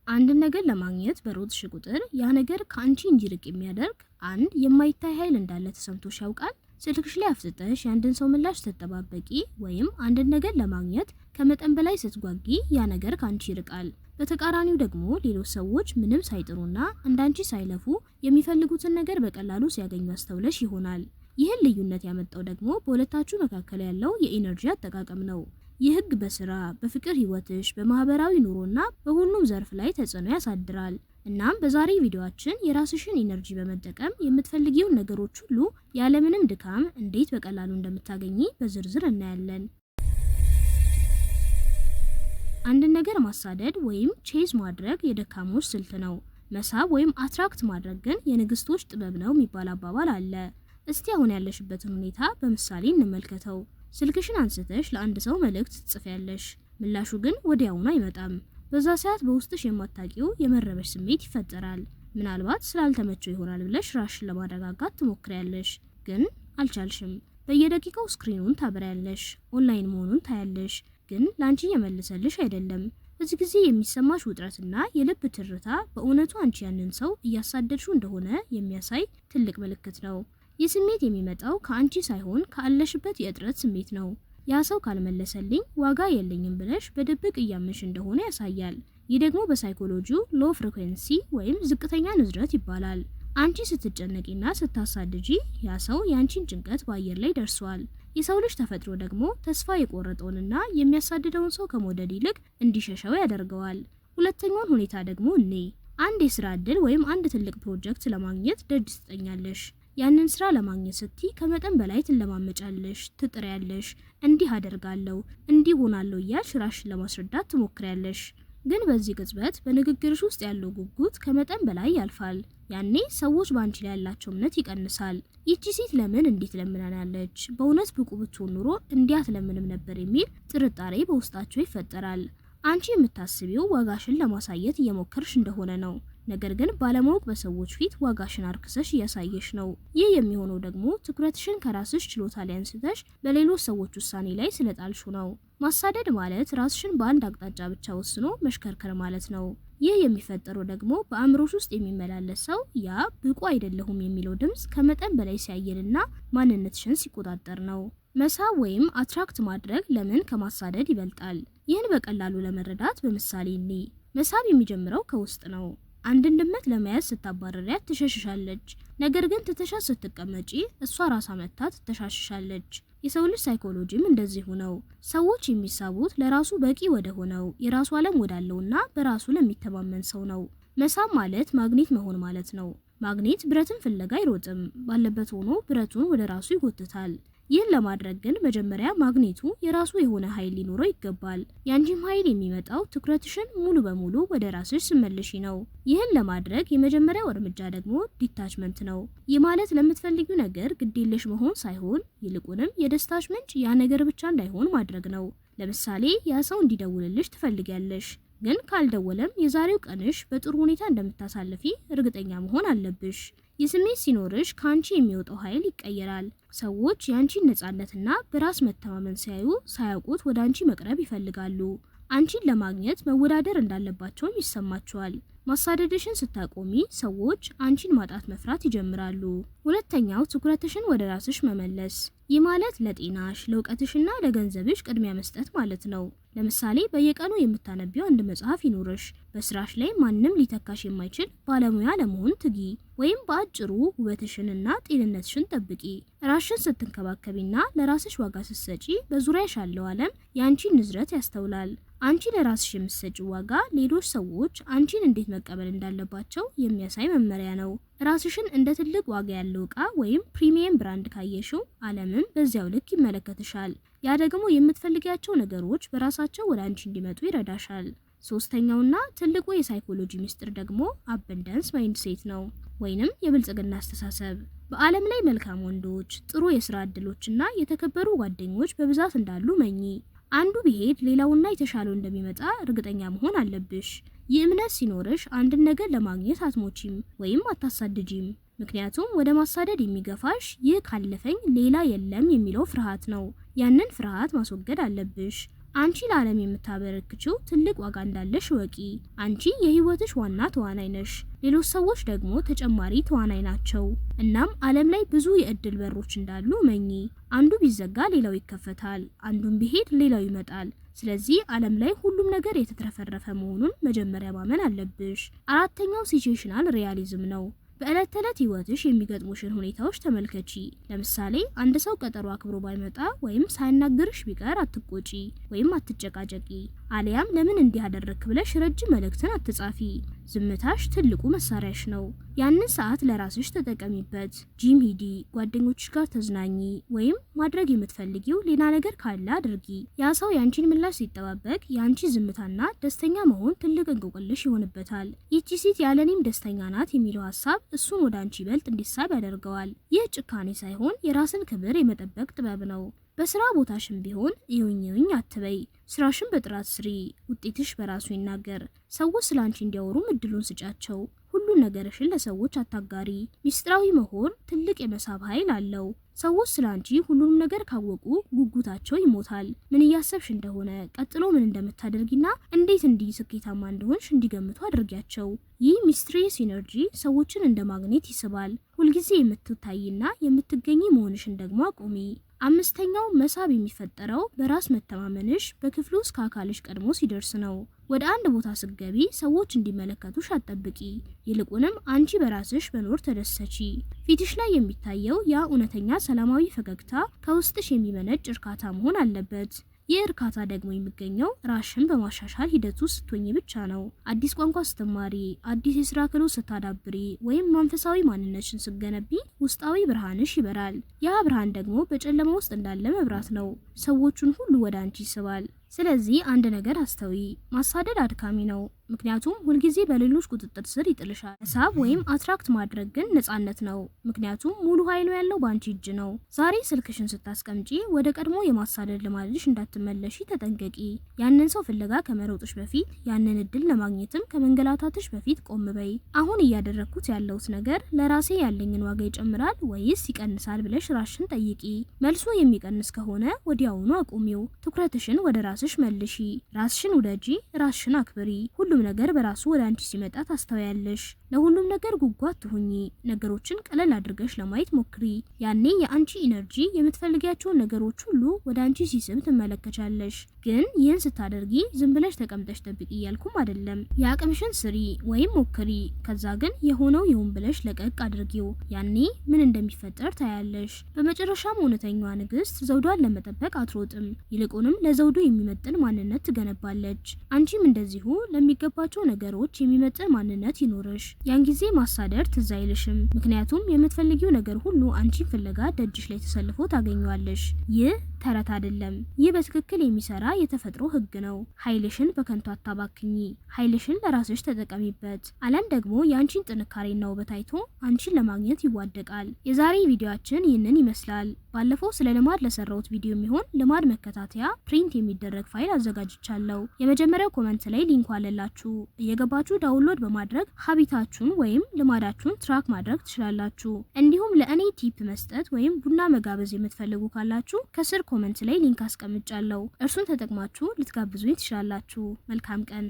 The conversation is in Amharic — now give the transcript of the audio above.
አንድን ነገር ለማግኘት በሮጥሽ ቁጥር ያ ነገር ከአንቺ እንዲርቅ የሚያደርግ አንድ የማይታይ ኃይል እንዳለ ተሰምቶሽ ያውቃል? ስልክሽ ላይ አፍጥጠሽ የአንድን ሰው ምላሽ ስትጠባበቂ ወይም አንድን ነገር ለማግኘት ከመጠን በላይ ስትጓጊ ያ ነገር ከአንቺ ይርቃል። በተቃራኒው ደግሞ ሌሎች ሰዎች ምንም ሳይጥሩና እንዳንቺ ሳይለፉ የሚፈልጉትን ነገር በቀላሉ ሲያገኙ አስተውለሽ ይሆናል። ይህን ልዩነት ያመጣው ደግሞ በሁለታችሁ መካከል ያለው የ energy አጠቃቀም ነው። ይህ ህግ በስራ፣ በፍቅር ህይወትሽ፣ በማህበራዊ ኑሮና በሁሉም ዘርፍ ላይ ተጽዕኖ ያሳድራል። እናም በዛሬ ቪዲዮአችን የራስሽን energy በመጠቀም የምትፈልጊውን ነገሮች ሁሉ ያለምንም ድካም እንዴት በቀላሉ እንደምታገኚ በዝርዝር እናያለን። አንድን ነገር ማሳደድ ወይም chase ማድረግ የደካሞች ስልት ነው። መሳብ ወይም attract ማድረግ ግን የንግስቶች ጥበብ ነው የሚባል አባባል አለ። እስቲ አሁን ያለሽበትን ሁኔታ በምሳሌ እንመልከተው። ስልክሽን አንስተሽ ለአንድ ሰው መልእክት ትጽፊያለሽ። ምላሹ ግን ወዲያውኑ አይመጣም። በዛ ሰዓት በውስጥሽ የማታውቂው የመረበሽ ስሜት ይፈጠራል። ምናልባት ስላልተመቸው ይሆናል ብለሽ ራስሽን ለማረጋጋት ትሞክሪያለሽ፣ ግን አልቻልሽም። በየደቂቃው screen ኑን ታበሪያለሽ፣ ኦንላይን መሆኑን ታያለሽ፣ ግን ላንቺ እየመለሰልሽ አይደለም። በዚህ ጊዜ የሚሰማሽ ውጥረትና የልብ ትርታ በእውነቱ አንቺ ያንን ሰው እያሳደድሽው እንደሆነ የሚያሳይ ትልቅ ምልክት ነው። ይህ ስሜት የሚመጣው ከአንቺ ሳይሆን ካለሽበት የእጥረት ስሜት ነው። ያ ሰው ካልመለሰልኝ ዋጋ የለኝም ብለሽ በድብቅ እያመንሽ እንደሆነ ያሳያል። ይህ ደግሞ በሳይኮሎጂው low frequency ወይም ዝቅተኛ ንዝረት ይባላል። አንቺ ስትጨነቂና ስታሳድጂ ያ ሰው የአንቺን ጭንቀት በአየር ላይ ደርሷል። የሰው ልጅ ተፈጥሮ ደግሞ ተስፋ የቆረጠውንና የሚያሳድደውን ሰው ከመውደድ ይልቅ እንዲሸሸው ያደርገዋል። ሁለተኛውን ሁኔታ ደግሞ እኔ አንድ የስራ እድል ወይም አንድ ትልቅ ፕሮጀክት ለማግኘት ደጅ ትጠኛለሽ። ያንን ስራ ለማግኘት ስትይ ከመጠን በላይ ትለማመጫለሽ፣ ትጥሪያለሽ። እንዲህ አደርጋለሁ፣ እንዲህ ሆናለሁ እያልሽ ራስሽን ለማስረዳት ትሞክሪያለሽ። ግን በዚህ ቅጽበት በንግግርሽ ውስጥ ያለው ጉጉት ከመጠን በላይ ያልፋል። ያኔ ሰዎች በአንቺ ላይ ያላቸው እምነት ይቀንሳል። ይቺ ሴት ለምን እንዲህ ትለምናለች? በእውነት ብቁ ብትሆን ኖሮ እንዲህ አትለምንም ነበር የሚል ጥርጣሬ በውስጣቸው ይፈጠራል። አንቺ የምታስቢው ዋጋሽን ለማሳየት እየሞከርሽ እንደሆነ ነው። ነገር ግን ባለማወቅ በሰዎች ፊት ዋጋሽን አርክሰሽ እያሳየሽ ነው። ይህ የሚሆነው ደግሞ ትኩረትሽን ከራስሽ ችሎታ ላይ አንስተሽ በሌሎች ሰዎች ውሳኔ ላይ ስለጣልሽው ነው። ማሳደድ ማለት ራስሽን በአንድ አቅጣጫ ብቻ ወስኖ መሽከርከር ማለት ነው። ይህ የሚፈጠረው ደግሞ በአእምሮሽ ውስጥ የሚመላለሰው ያ ብቁ አይደለሁም የሚለው ድምፅ ከመጠን በላይ ሲያየልና ማንነትሽን ሲቆጣጠር ነው። መሳብ ወይም attract ማድረግ ለምን ከማሳደድ ይበልጣል? ይህን በቀላሉ ለመረዳት በምሳሌ እኔ መሳብ የሚጀምረው ከውስጥ ነው። አንድን ድመት ለመያዝ ስታባረሪያት ትሸሽሻለች። ነገር ግን ትተሻት ስትቀመጪ እሷ ራሷ መጥታ ትተሻሽሻለች። የሰው ልጅ ሳይኮሎጂም እንደዚሁ ነው። ሰዎች የሚሳቡት ለራሱ በቂ ወደ ሆነው፣ የራሱ ዓለም ወዳለውና በራሱ ለሚተማመን ሰው ነው። መሳብ ማለት ማግኔት መሆን ማለት ነው። ማግኔት ብረትን ፍለጋ አይሮጥም። ባለበት ሆኖ ብረቱን ወደ ራሱ ይጎትታል። ይህን ለማድረግ ግን መጀመሪያ ማግኔቱ የራሱ የሆነ ኃይል ሊኖረው ይገባል። ያንቺም ኃይል የሚመጣው ትኩረትሽን ሙሉ በሙሉ ወደ ራስሽ ስትመልሺ ነው። ይህን ለማድረግ የመጀመሪያው እርምጃ ደግሞ detachment ነው። ይህ ማለት ለምትፈልጊው ነገር ግዴለሽ መሆን ሳይሆን ይልቁንም የደስታሽ ምንጭ ያ ነገር ብቻ እንዳይሆን ማድረግ ነው። ለምሳሌ ያ ሰው እንዲደውልልሽ ትፈልጊያለሽ። ግን ካልደወለም የዛሬው ቀንሽ በጥሩ ሁኔታ እንደምታሳልፊ እርግጠኛ መሆን አለብሽ። ይህ ስሜት ሲኖርሽ ከአንቺ የሚወጣው ኃይል ይቀየራል። ሰዎች የአንቺን ነጻነትና በራስ መተማመን ሲያዩ ሳያውቁት ወደ አንቺ መቅረብ ይፈልጋሉ። አንቺን ለማግኘት መወዳደር እንዳለባቸውም ይሰማቸዋል። ማሳደድሽን ስታቆሚ ሰዎች አንቺን ማጣት መፍራት ይጀምራሉ። ሁለተኛው ትኩረትሽን ወደ ራስሽ መመለስ። ይህ ማለት ለጤናሽ፣ ለእውቀትሽና ለገንዘብሽ ቅድሚያ መስጠት ማለት ነው። ለምሳሌ በየቀኑ የምታነቢው አንድ መጽሐፍ ይኑርሽ። በስራሽ ላይ ማንም ሊተካሽ የማይችል ባለሙያ ለመሆን ትጊ። ወይም በአጭሩ ውበትሽንና ጤንነትሽን ጠብቂ። ራስሽን ስትንከባከቢና ለራስሽ ዋጋ ስትሰጪ በዙሪያሽ ያለው ዓለም የአንቺን ንዝረት ያስተውላል። አንቺ ለራስሽ የምትሰጪው ዋጋ ሌሎች ሰዎች አንቺን እንዴት መቀበል እንዳለባቸው የሚያሳይ መመሪያ ነው። ራስሽን እንደ ትልቅ ዋጋ ያለው እቃ ወይም premium brand ካየሽው ዓለምም በዚያው ልክ ይመለከትሻል። ያ ደግሞ የምትፈልጊያቸው ነገሮች በራሳቸው ወደ አንቺ እንዲመጡ ይረዳሻል። ሶስተኛውና ትልቁ የሳይኮሎጂ ምስጢር ደግሞ abundance mindset ነው፣ ወይንም የብልጽግና አስተሳሰብ። በዓለም ላይ መልካም ወንዶች፣ ጥሩ የስራ እድሎችና የተከበሩ ጓደኞች በብዛት እንዳሉ እመኚ። አንዱ ቢሄድ ሌላውና የተሻለው እንደሚመጣ እርግጠኛ መሆን አለብሽ። ይህ እምነት ሲኖርሽ አንድን ነገር ለማግኘት አትሞቺም ወይም አታሳድጂም። ምክንያቱም ወደ ማሳደድ የሚገፋሽ ይህ ካለፈኝ ሌላ የለም የሚለው ፍርሃት ነው። ያንን ፍርሃት ማስወገድ አለብሽ። አንቺ ለዓለም የምታበረክችው ትልቅ ዋጋ እንዳለሽ እወቂ። አንቺ የህይወትሽ ዋና ተዋናይ ነሽ። ሌሎች ሰዎች ደግሞ ተጨማሪ ተዋናይ ናቸው። እናም ዓለም ላይ ብዙ የእድል በሮች እንዳሉ እመኚ። አንዱ ቢዘጋ ሌላው ይከፈታል። አንዱን ቢሄድ ሌላው ይመጣል። ስለዚህ ዓለም ላይ ሁሉም ነገር የተትረፈረፈ መሆኑን መጀመሪያ ማመን አለብሽ። አራተኛው situational realism ነው። በዕለት ተዕለት ህይወትሽ የሚገጥሙሽን ሁኔታዎች ተመልከቺ። ለምሳሌ አንድ ሰው ቀጠሮ አክብሮ ባይመጣ ወይም ሳያናግርሽ ቢቀር አትቆጪ ወይም አትጨቃጨቂ። አሊያም ለምን እንዲህ አደረግክ ብለሽ ረጅም መልእክትን አትጻፊ። ዝምታሽ ትልቁ መሳሪያሽ ነው። ያንን ሰዓት ለራስሽ ተጠቀሚበት። ጂም ሂዲ፣ ጓደኞችሽ ጋር ተዝናኚ፣ ወይም ማድረግ የምትፈልጊው ሌላ ነገር ካለ አድርጊ። ያ ሰው ያንቺን ምላሽ ሲጠባበቅ የአንቺ ዝምታና ደስተኛ መሆን ትልቅ እንቆቅልሽ ይሆንበታል። ይቺ ሴት ያለኔም ደስተኛ ናት የሚለው ሀሳብ እሱን ወደ አንቺ ይበልጥ እንዲሳብ ያደርገዋል። ይህ ጭካኔ ሳይሆን የራስን ክብር የመጠበቅ ጥበብ ነው። በስራ ቦታሽም ቢሆን እዩኝ እዩኝ አትበይ። ስራሽን በጥራት ስሪ፣ ውጤትሽ በራሱ ይናገር። ሰዎች ስለ አንቺ እንዲያወሩም እድሉን ስጫቸው። ሁሉን ነገርሽን ለሰዎች አታጋሪ። ሚስጥራዊ መሆን ትልቅ የመሳብ ኃይል አለው። ሰዎች ስለ አንቺ ሁሉንም ነገር ካወቁ ጉጉታቸው ይሞታል። ምን እያሰብሽ እንደሆነ፣ ቀጥሎ ምን እንደምታደርጊና እንዴት እንዲህ ስኬታማ እንደሆንሽ እንዲገምቱ አድርጊያቸው። ይህ mysterious energy ሰዎችን እንደ ማግኔት ይስባል። ሁልጊዜ የምትታይና የምትገኚ መሆንሽን ደግሞ አቁሚ። አምስተኛው መሳብ የሚፈጠረው በራስ መተማመንሽ በክፍሉ ውስጥ ከአካልሽ ቀድሞ ሲደርስ ነው። ወደ አንድ ቦታ ስትገቢ ሰዎች እንዲመለከቱሽ አትጠብቂ። ይልቁንም አንቺ በራስሽ መኖር ተደሰቺ። ፊትሽ ላይ የሚታየው ያ እውነተኛ ሰላማዊ ፈገግታ ከውስጥሽ የሚመነጭ እርካታ መሆን አለበት። ይህ እርካታ ደግሞ የሚገኘው ራስሽን በማሻሻል ሂደት ውስጥ ስትሆኚ ብቻ ነው። አዲስ ቋንቋ ስትማሪ፣ አዲስ የስራ ክህሎት ስታዳብሪ፣ ወይም መንፈሳዊ ማንነትሽን ስትገነቢ ውስጣዊ ብርሃንሽ ይበራል። ያ ብርሃን ደግሞ በጨለማ ውስጥ እንዳለ መብራት ነው፣ ሰዎቹን ሁሉ ወደ አንቺ ይስባል። ስለዚህ አንድ ነገር አስተውዪ፣ ማሳደድ አድካሚ ነው፣ ምክንያቱም ሁልጊዜ በሌሎች ቁጥጥር ስር ይጥልሻል። መሳብ ወይም attract ማድረግ ግን ነጻነት ነው፣ ምክንያቱም ሙሉ ኃይሉ ያለው በአንቺ እጅ ነው። ዛሬ ስልክሽን ስታስቀምጪ ወደ ቀድሞ የማሳደድ ልማድሽ እንዳትመለሺ ተጠንቀቂ። ያንን ሰው ፍለጋ ከመሮጥሽ በፊት፣ ያንን እድል ለማግኘትም ከመንገላታትሽ በፊት ቆም በይ። አሁን እያደረግኩት ያለሁት ነገር ለራሴ ያለኝን ዋጋ ይጨምራል ወይስ ይቀንሳል ብለሽ ራስሽን ጠይቂ። መልሱ የሚቀንስ ከሆነ ወዲያውኑ አቁሚው። ትኩረትሽን ወደ ራስሽ መልሺ። ራስሽን ውደጂ፣ ራስሽን አክብሪ። ሁሉም ነገር በራሱ ወደ አንቺ ሲመጣ ታስተውያለሽ። ለሁሉም ነገር ጉጉ አትሁኚ። ነገሮችን ቀለል አድርገሽ ለማየት ሞክሪ። ያኔ የአንቺ energy የምትፈልጊያቸውን ነገሮች ሁሉ ወደ አንቺ ሲስብ ትመለከቻለሽ። ግን ይህን ስታደርጊ ዝም ብለሽ ተቀምጠሽ ጠብቂ እያልኩም አይደለም። የአቅምሽን ስሪ ወይም ሞክሪ። ከዛ ግን የሆነው ይሁን ብለሽ ለቀቅ አድርጊው። ያኔ ምን እንደሚፈጠር ታያለሽ። በመጨረሻም እውነተኛዋ ንግስት ዘውዷን ለመጠበቅ አትሮጥም። ይልቁንም ለዘውዱ የሚመጥን ማንነት ትገነባለች። አንቺም እንደዚሁ ለሚገባቸው ነገሮች የሚመጥን ማንነት ይኖርሽ። ያን ጊዜ ማሳደድ ትዝ አይልሽም። ምክንያቱም የምትፈልጊው ነገር ሁሉ አንቺን ፍለጋ ደጅሽ ላይ ተሰልፎ ታገኘዋለሽ። ይህ ተረት አይደለም። ይህ በትክክል የሚሰራ የተፈጥሮ ሕግ ነው። ኃይልሽን በከንቱ አታባክኚ። ኃይልሽን ለራስሽ ተጠቀሚበት። ዓለም ደግሞ የአንቺን ጥንካሬና ውበት አይቶ አንቺን ለማግኘት ይዋደቃል። የዛሬ ቪዲዮአችን ይህንን ይመስላል። ባለፈው ስለ ልማድ ለሰራሁት ቪዲዮ የሚሆን ልማድ መከታተያ print የሚደረግ ፋይል አዘጋጅቻለሁ። የመጀመሪያው comment ላይ link ኡ አለላችሁ። እየገባችሁ download በማድረግ habit ኣችሁን ወይም ልማዳችሁን track ማድረግ ትችላላችሁ። እንዲሁም ለእኔ tip መስጠት ወይም ቡና መጋበዝ የምትፈልጉ ካላችሁ ከስር comment ላይ link አስቀምጫለሁ። እርሱን ተጠቅማችሁ ልትጋብዙኝ ትችላላችሁ። መልካም ቀን።